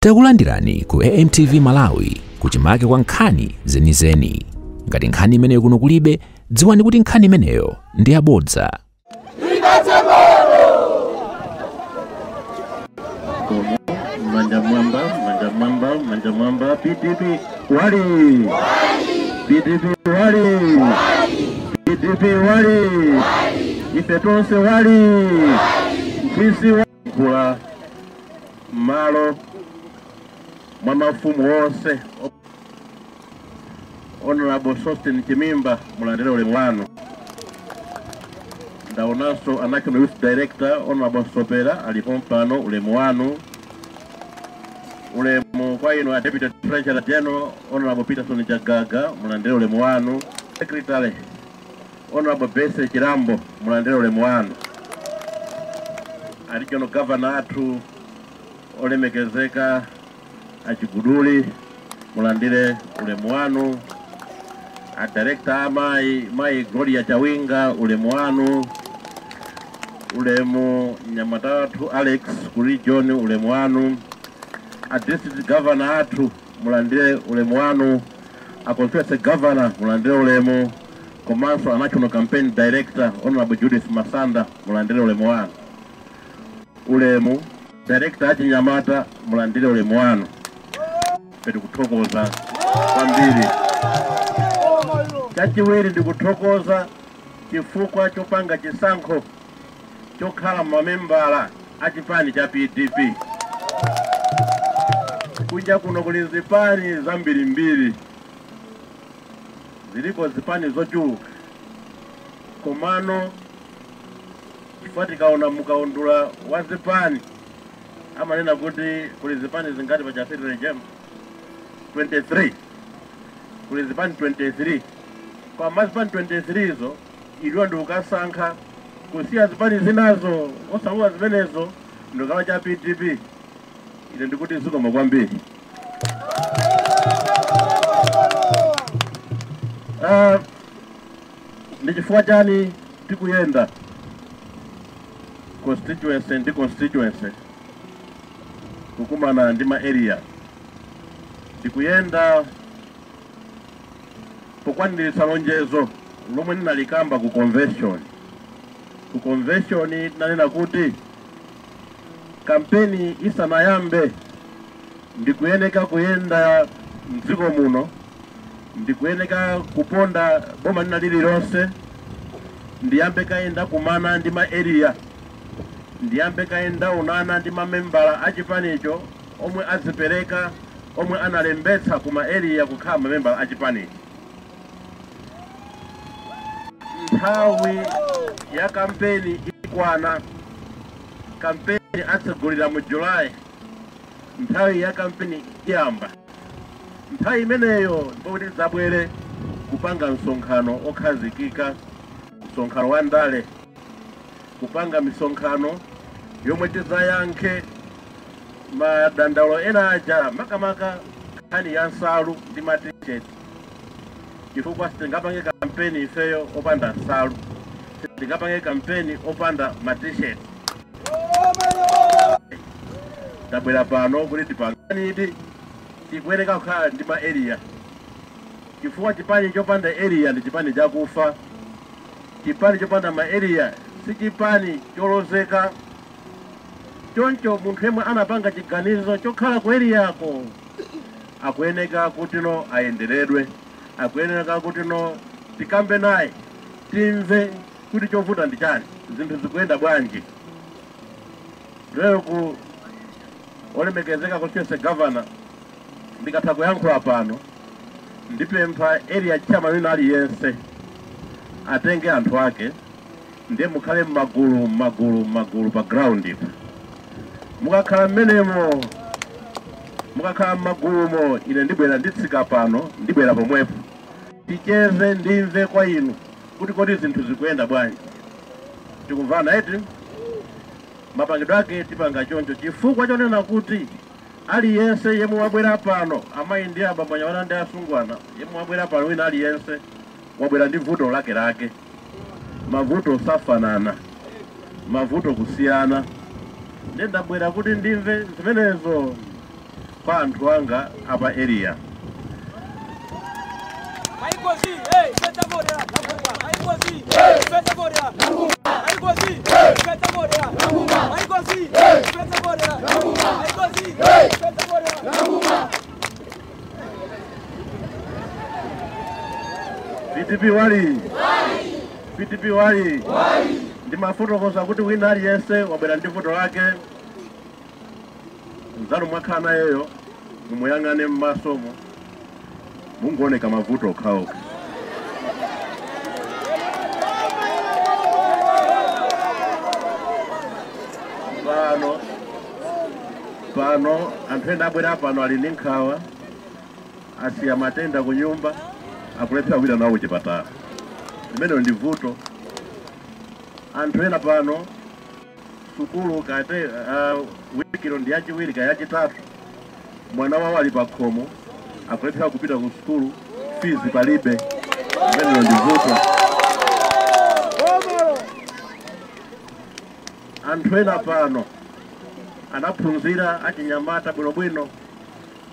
Takulandirani ku AMTV Malawi kuchimake kwa nkhani zenizeni. Ngati nkhani imeneyo kuno kulibe, dziwani kuti nkhani imeneyo ndi yabodza. Manja mwamba, manja mwamba, manja mwamba, PDP wali, PDP wali, PDP wali, ife tonse wali, mfisi kula malo mwa mafumu onse. Honorable Sosten Chimimba, mulandire ulemu wanu. Ndaonanso a National Youth Director Honorable Sopera alipo mpano, ulemu wanu. Ulemu kwa inu a Deputy Treasurer General Honorable Peterson Jagaga, mulandire ulemu wanu. Secretary Honorable Bese Chirambo, mulandire ulemu wanu. A Regional Governor athu olemekezeka Achiguduli, mulandire ulemu wanu. A Director amai mai Gloria Chawinga, ulemu wanu. Ulemu nyamatatu Alex ku region, ulemu wanu. A District Governor athu mulandire ulemu wanu. A Constituency Governor mulandire ulemu. Komanso a National Campaign Director Honorable Judith Masanda, mulandire ulemu wanu. Ulemu Director achinyamata, mulandire ulemu wanu. Ndikuthokoza kwambiri. Chachiwiri ndikuthokoza chifukwa chopanga chisankho chokhala mamembala a chipani cha PDP. Kunja kuno kuli zipani zambirimbiri, ziliko zipani zochuluka, komano chifukwa tikaona mukaundula wa zipani amanena kuti kuli zipani zingati pa chasitire jema 23, kuli zipani 23. Kwa mazipani 23 izo iliwa ndi ukasankha kusiya zipani zinazo osamuwa zimenezo ndikawa cha PDP. Ine ndikuti zikoma kwambiri. Ndi chifukwa chani tikuyenda constituency ndi constituency kukumana ndi ma area? Ndikuyenda pokwaniritsa lonjezo lomwe ndinalikamba ku convention. Ku convention tinanena kuti kampeni isanayambe ndikuyeneka kuyenda mdziko muno, ndikuyeneka kuponda boma lina lililonse, ndiyambe kayenda kumana ndi ma area, ndiyambe kayenda unana ndi mamembala achipanicho omwe azipereka, omwe analembetsa kuma area kukhala mamembala achipanicho. Nthawi ya kampeni ikwana, kampeni atsegulira mu July, nthawi ya kampeni iyamba. Nthawi imeneyo ndipo tidzabwere kupanga msonkhano okhazikika, msonkhano wa ndale, kupanga misonkhano yomwe tidzayankhe madandaulo ena aja, makamaka nkhani ya nsalu ndi ma t-shirt, chifukwa sitingapange kampeni ifeyo opanda nsalu, sitingapange kampeni opanda ma t-shirt. Tabwera pano kuti tipanganidi tikuyeneka kukhala ndi ma area, chifukwa chipani chopanda area ndi chipani chakufa. Chipani chopanda ma area si chipani cholozeka. Choncho munthu yemwe anapanga chiganizo chokhala ku area yako akuyeneka kuti no ayenderedwe, akuyeneka kuti no tikambe naye, timve kuti chovuta ndi chani, zinthu zikuyenda bwanji. Lero ku olemekezeka constituency governor, ndikatha kuyankhula pano ndipempha area chairman wina aliyense atenge anthu ake, ndiye mukhale m'magulu m'magulu m'magulu pa ground ipa. Mukakhala mmenemo, mukakhala m'magulumo, ine ndibwera nditsika pano, ndibwera pomwepo ticheze, ndimve kwa inu kuti kodi zinthu zikuyenda bwanji. Tikumvana eti? Mapangidwe ake tipanga choncho chifukwa chonena kuti aliyense yemwe wabwera pano, amayi ndi abambo, anyamata ndi asungwana, yemwe wabwera pano wina aliyense wabwera ndi vuto lake lake. Mavuto safanana, mavuto kusiyana. Ndendabwera kuti ndimve zimenezo. kwa anthu anga apa area. PDP wali PDP wali ndi mafotokoza kuti wina aliyense wabwera ndi foto lake. Nzanu mwakhala nayeyo mumuyang'ane m'masomo mungooneka mavuto okhaokha. Pano anthu ena abwera pano ali ndi nkhawa, asiya matenda ku nyumba, akulephera kupita nawo kuchipatala. Limenelo ndi vuto. Anthu ena pano sukulu kate wikilo ndi yachiwiri kaya yachitatu, mwana wawo ali pa khomo akulephera kupita ku sukulu, fizi palibe. Limenelo ndi vuto. Anthu ena pano anaphunzira achinyamata bwinobwino,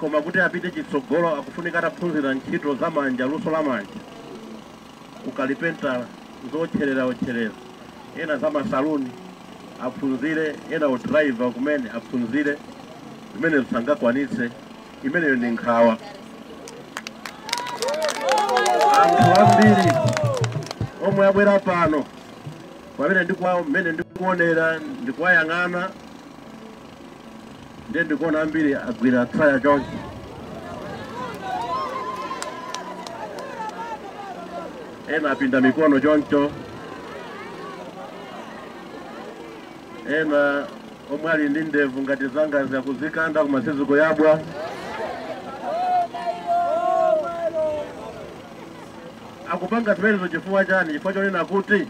koma kuti apite chitsogolo akufunika ataphunzira ntchito za manja, luso la manja, ukalipentala, zotcherera otcherera, ena za masaluni aphunzire, ena udrayiva kumene aphunzire, zimene zisangakwanitse. Imeneyo ndi nkhawa. Anthu ambiri omwe abwera pano pamene mmene ndikuonera ndikuwayang'ana, ndiye ndikuona ambiri agwira tsaya chonse. Ena apinda mikono choncho, ena omwe ali ndi ndevu ngati zanga zakuzikanda koma sizikuyabwa. Akupanga zimenezo chifukwa chani? Chifukwa chonena kuti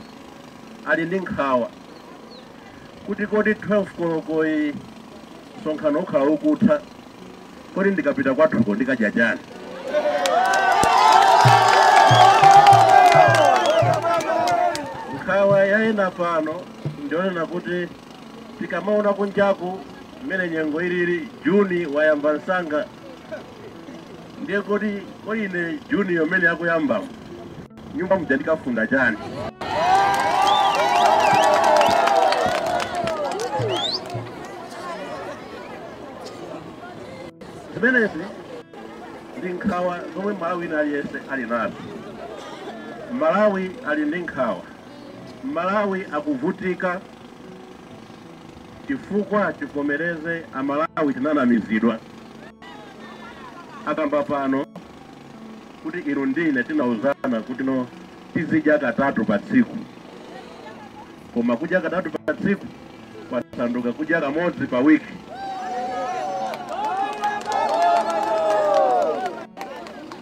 ali ndi nkhawa kuti kodi 12 kolokoyi msonkhano ukhala ukutha, kodi ndikapita kwathuko ndikadya chani? Nkhawa yaena pano ndionena kuti tikamaona kunjaku mmene nyengo ilili, Juni wayamba msanga, ndiye kodi ine Juni yomene yakuyamba nyumba muja ndikafunda chani? Zimenezi ndi nkhawa zomwe Malawi aliyense ali nazo. Malawi ali ndi nkhawa. Malawi akuvutika chifukwa chivomereze amalawi tinanamizidwa. Akamba pano kuti inu ndine tinauzana kuti no tizidya katatu pa tsiku, koma kudya katatu pa tsiku kwasanduka kudya kamodzi pa wiki.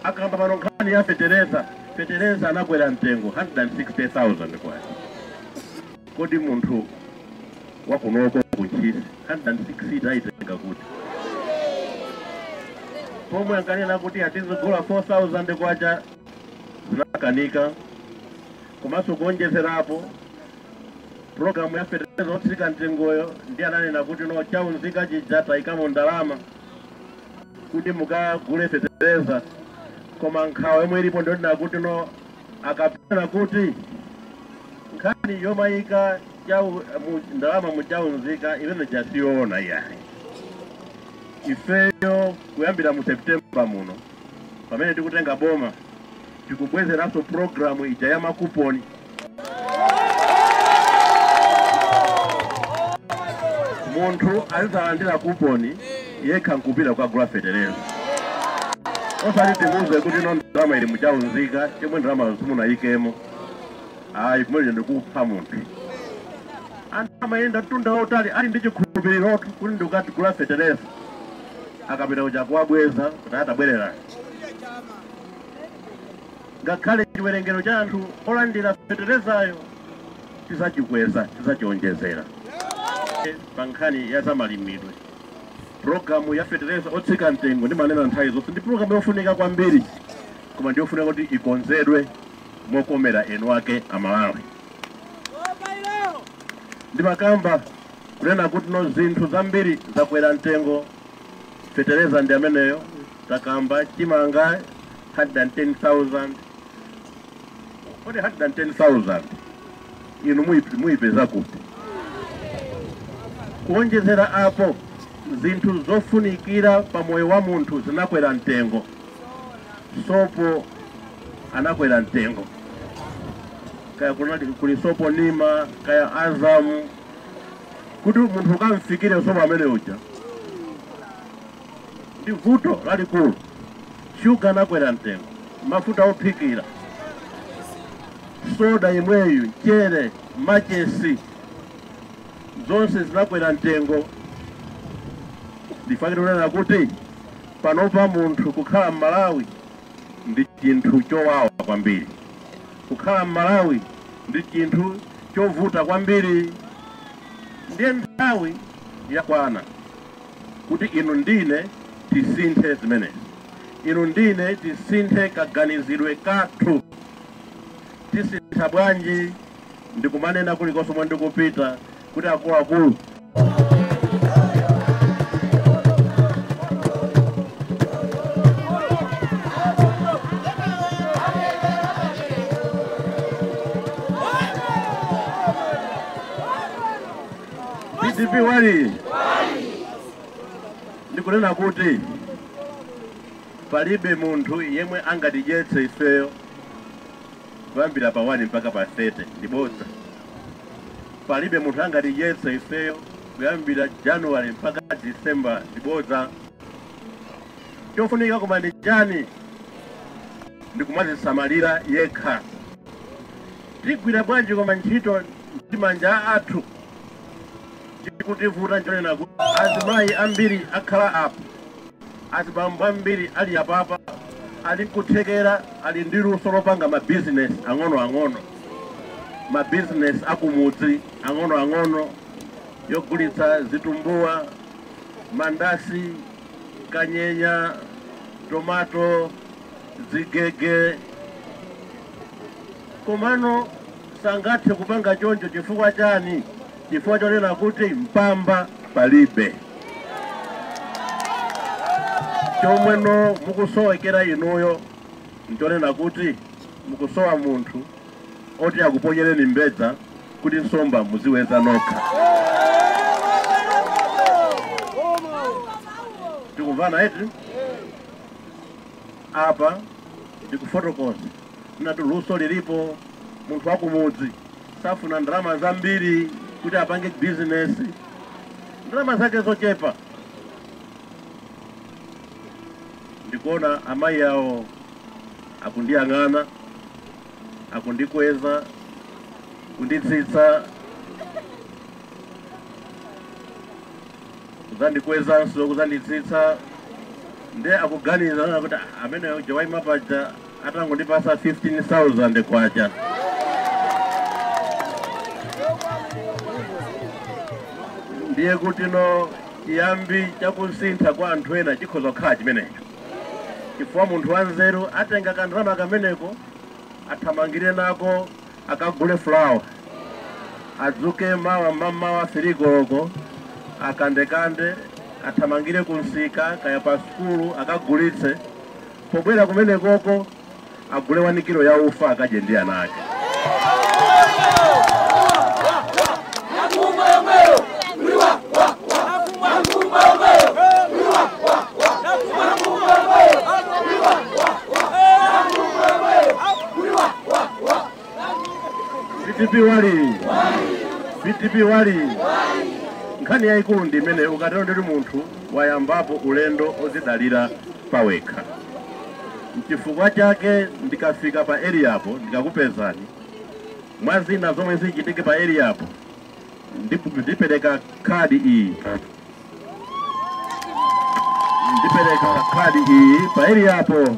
Akamba pano nkhani ya fetereza, fetereza anakwera mtengo 160,000 kwacha. Kodi munthu wakunoko kuchisi 160 aitenga kuti? Pomwe ankanena kuti atizigula 4,000 kwacha zinakanika. Komanso kuonjezerapo programu ya fetereza otsika mtengoyo, ndi ananena kuti no chaunzika chija tayikamo ndalama kuti mukagule fetereza. Koma nkhawa yomwe ilipo ndionena kuti no akapena kuti nkhani yomayika ndalama muchaunzika imene jasiyoona iyayi. Ifeyo kuyambira mu September muno pamene tikutenga boma tikubwezeranso programu ija ya makuponi. Munthu azizalandira kuponi yekha nkupita kukagula fetereza, osati timuuze kuti no ndalama ili muchaunzika chomwe ndalama simunayikemo. Ayi, kumene ndikupha munthu. Anthu amayenda mtunda wautali ali ndi chikhulupirirotu kuti ndikukagula fetereza, akapita kuja kuwabweza kuti atabwerera. Ngakhale chiwerengero cha anthu olandira feterezayo tizachikweza, tizachionjezera. Pa nkhani ya zamalimidwe, programu ya fetereza otsika mtengo ndimanena nthawi zonse ndi programu yofunika kwambiri, koma ndiyofunika kuti ikonzedwe mokomera enu ake amalawi. Ndimakamba kunena kuti no zinthu zambiri zakwera mtengo, Fetereza ndi ameneyo takamba, chimanga 110,000. Kodi 110,000 inu muyipeza kuti? Kuonjezera apo, zinthu zofunikira pa moyo wa munthu zinakwera mtengo. Sopo anakwera mtengo, kaya kuli sopo nima, kaya Azamu, kuti munthu ukamfikire sopo amene uja ndi vuto lalikulu. Shuga anakwera mtengo, mafuta ophikira, soda imweyu, mchere, machesi, zonse zinakwera mtengo. Ndifakire kunena kuti panopa munthu kukhala m'Malawi ndi chinthu chowawa kwambiri, kukhala m'Malawi ndi chinthu chovuta kwambiri. Ndiye nthawi yakwana kuti inu ndine tisinthe zimenezi, inu ndine tisinthe kaganizidwe kathu. Tisintha bwanji? Ndikumanena kulikonse mwe ndikupita kuti akuluakulu, PDP wali, ndikunena kuti palibe munthu yemwe angatidyetse ifeyo kuyambira pa 1 mpaka pa 30, ndibodza. Palibe munthu angatidyetse ifeyo kuyambira January mpaka December, ndibodza. Chofunika koma ndi chani? Ndikumazisamalira yekha. Tigwira bwanji koma ntchito ndi manja athu? Chikutivuta nchonena kuti azimayi ambiri akhala apo, azibambo ambiri ali apapa, ali nkuthekera, ali ndi luso lopanga mabizinesi ang'onoang'ono, mabizinesi akumudzi ang'onoang'ono, yogulitsa zitumbuwa, mandasi, kanyenya, tomato, zigege. Komano sangathe kupanga choncho. Chifukwa chani? Chifukwa chonena kuti mpamba palibe. Chomweno mukusowekera inuyo nchonena kuti mukusowa munthu oti akuponyereni mbedza kuti nsomba muziweza nokha. Tikumvana eti? Apa ndikufotokoza nati luso lilipo. Munthu wakumudzi safuna ndalama zambiri kuti apange bizinesi, ndalama zake zochepa. Ndikuona amayi awo akundiyang'ana, akundikweza, kunditsitsa, kuzandikwezanso, kuzanditsitsa, ndiye akuganiza kuti amene uja paja atangondipasa 15,000 kwacha, ndiye kuti no chiyambi chakusintha kwa anthu ena chikhoza kukhala chimenecho, chifukwa munthu wanzeru atenga kandalama kameneko, athamangire nako akagule fulawa, adzuke mawa mamawa firikoloko, akandekande, athamangire kunsika kaya pa sukulu akagulitse, pobwera kumenekoko agule 1 kilo ya ufa akadye ndi ana ake. PDP wali, PDP wali. Nkhani yayikulu ndi imene ukatero nditi munthu wayambapo ulendo ozidalira pawekha. Chifukwa chake ndikafika pa area apo ndikakupezani, mwazina zomwe zichitike pa area apo, ndipereka khadi iyi, ndipereka khadi iyi pa area apo.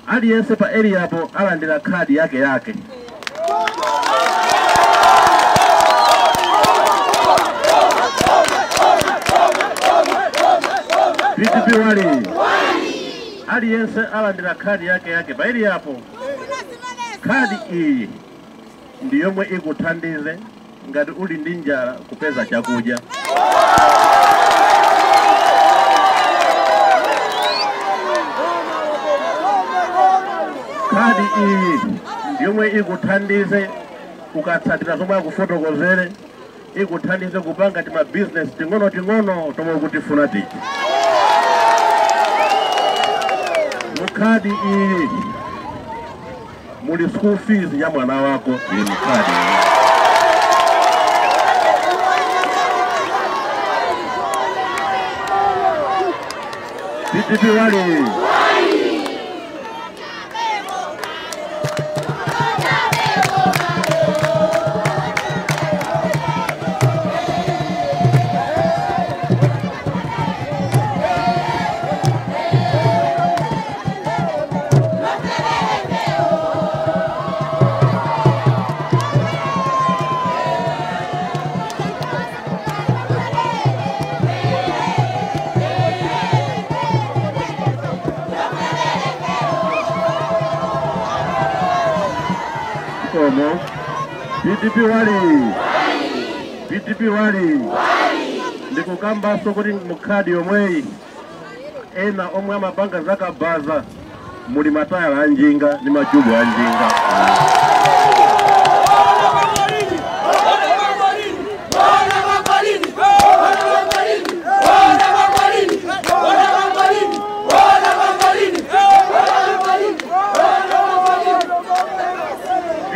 Aliyense pa area apo alandira khadi yake yake. PDP wali, aliyense alandira khadi yake yake pa area apo. Khadi iyi ndi yomwe ikuthandize ngati uli ndi njala kupeza chakudya. iyi yomwe ikuthandize kukatsatira zomwe akufotokozere, ikuthandize kupanga tima business ting'ono ting'ono tomwe kutifuna tiji. Mukhadi iyi muli school fees ya mwana wako ili mukhadi. DPP wali. DPP wali. DPP wali. Ndikukamba sokoti mukhadi yomweyi ena omwe amapanga zakabaza muli matayala anjinga ndi machubu anjinga.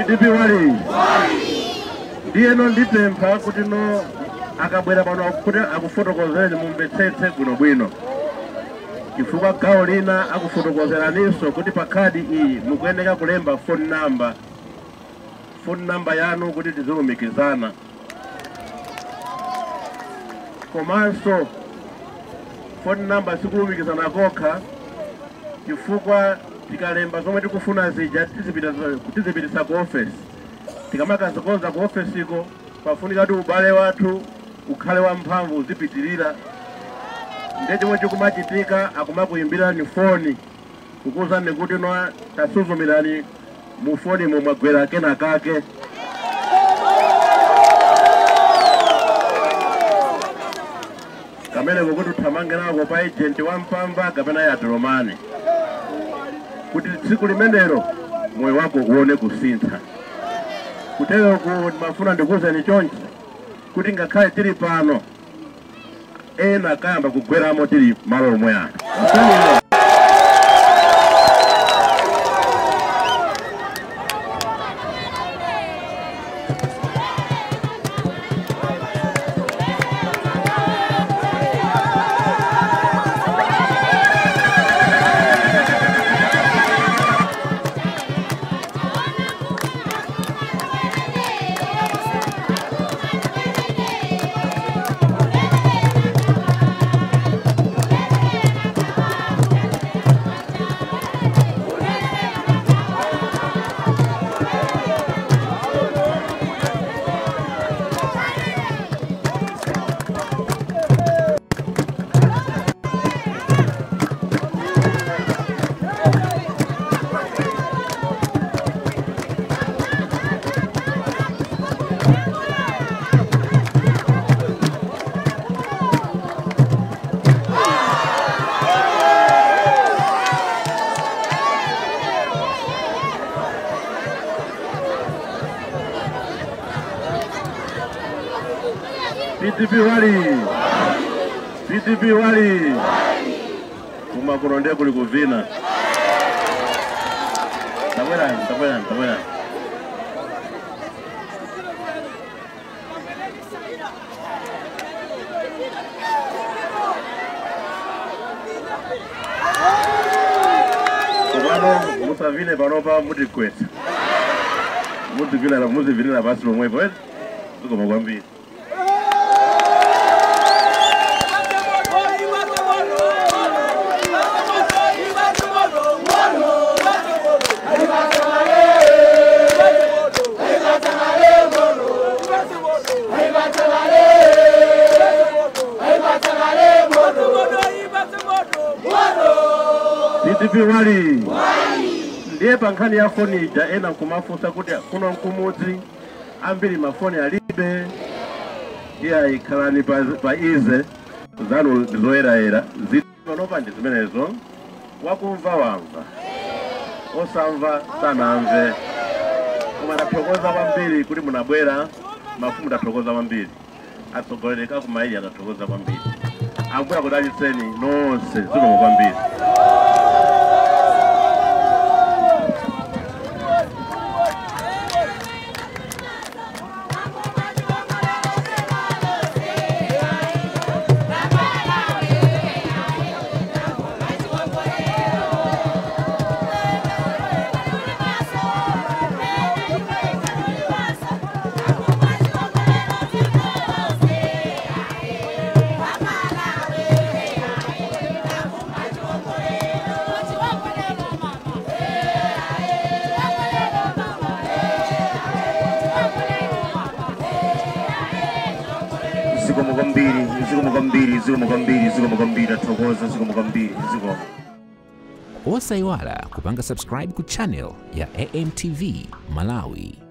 DPP wali. Ndiyeno ndipempha kuti no akabwera pano kuti akufotokozereni mumvetsetse bwinobwino, chifukwa gawo lina akufotokozeraninso kuti pa khadi iyi mukuyeneka kulemba phone number yanu kuti tizilumikizana. Komanso phone number sikulumikizana kokha, chifukwa tikalemba zomwe tikufuna zija tizipitisa ku office. Tikamakazikonza ku office iko pafunika kuti ubale wathu ukhale wamphamvu uzipitirira. Ndiye chomwe chikumachitika akumakuyimbirani foni kukuwuzani kuti no tasuzumirani mu foni mwagwera kenakake. Kamene kuti uthamange nako pa agent wampamba kapena ya Romani, kuti tsiku limenelo moyo wako uone kusintha. Kutero ku mafuna ndikuwuzeni chonchi kuti ngakhale tili pano ena kayamba kugweramo tili malo omwe ano. DPP wali. DPP wali. Kuma kuno ndiye kuli kuvina. Tabwerani, tabwerani, tabwerani. Kubano musavine panopa mutikwetsa. Muzivinira pasi pomwepo eti zikoma kwambiri. DPP wali. Ndiye pankhani ya foni ija ena nkumafunsa kuti kuno nkumudzi ambiri mafoni alibe. Iya ikhalani pa ize zanu ndizoyerayera panopa ndi zimenezo. Wakumva wamva, Osamva sanamve. Koma ndathokoza kwambiri kuti munabwera, mafumu ndathokoza kwambiri. Atsogoleri ku ma area ndathokoza kwambiri. Ambuye akudalitseni nonse, zikomo kwambiri. Zikomo kwambiri, zikomo kwambiri, zikomo kwambiri, zikomo kwambiri, tathokoza, zikomo kwambiri, zikomo. Osayiwala kupanga subscribe ku channel ya AMTV Malawi.